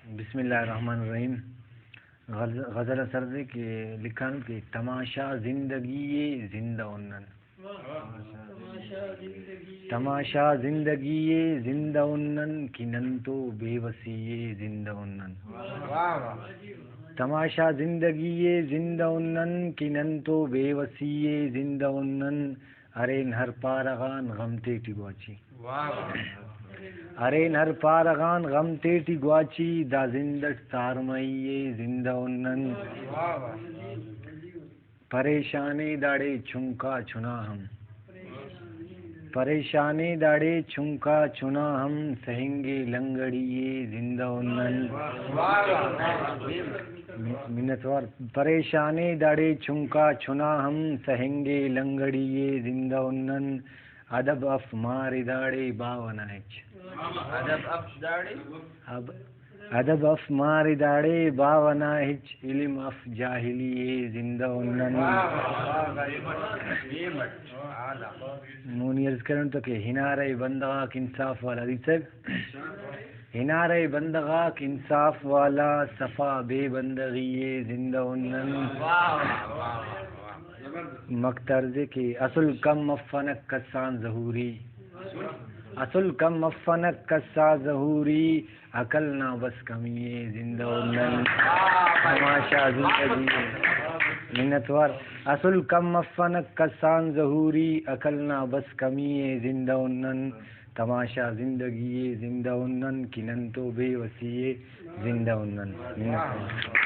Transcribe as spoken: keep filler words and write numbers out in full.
بسم اللہ الرحمن الرحیم۔ غز-، غزل اثر دے کہ لکھانو کہ تماشا زندگی ءِ زندہ ان نن۔ تماشا زندگی ءِ زندہ ان نن کہ نن تو بے وسی ءِ زندہ ان نن۔ تماشا زندگی ءِ زندہ ان نن کہ نن تو بے وسی ءِ زندہ ان نن۔ ارین ہر پارہ غان غم تیٹی گواچی۔ واہ واہ۔ ارین ہر پارہ غان غم تیٹی گواچی، دا زند اٹ تارمئی ءِ زندہ ان نن۔ واہ واہ۔ پریشان ءِ داڑے چنکا چنا ہم۔ پریشان ءِ داڑے چنکا چنا ہم، سہنگے لنگڑی ءِ زندہ ان نن۔ واہ واہ۔ منتوار۔ پریشان ءِ داڑے چنکا چنا ہم، سہنگے لنگڑی ءِ زندہ ان نن۔ ادب اف مار داڑے باوہ نا ہچ۔ ادب اف داڑے؟ اب-، ادب اف مار داڑے باوہ نا ہچ، علم اف جاہلی ءِ زندہ ان نن۔ واہ واہ واہ۔ مونی عرض کرن تو کہ ہنارہ بندغ آک انصاف والا، عزیز صاحب، ہنارہ بندغ آک انصاف والا، صفا بے بندغی ءِ زندہ ان نن۔ واہ واہ واہ واہ۔ مک طرز کہ اسل کم مفنک کسان ظہوری، اسل کم مفنک کسا ظہوری، عقل نا بس کمی ءِ زندہ ان نن۔ تماشا زندگی ءِ۔ منتوار۔ اسل کم مفنک کسان ظہوری، عقل نا بس کمی ءِ زندہ ان نن۔ تماشا زندگی ءِ زندہ ان نن کہ نن تو بے وسی ءِ زندہ ان نن۔ منتوار۔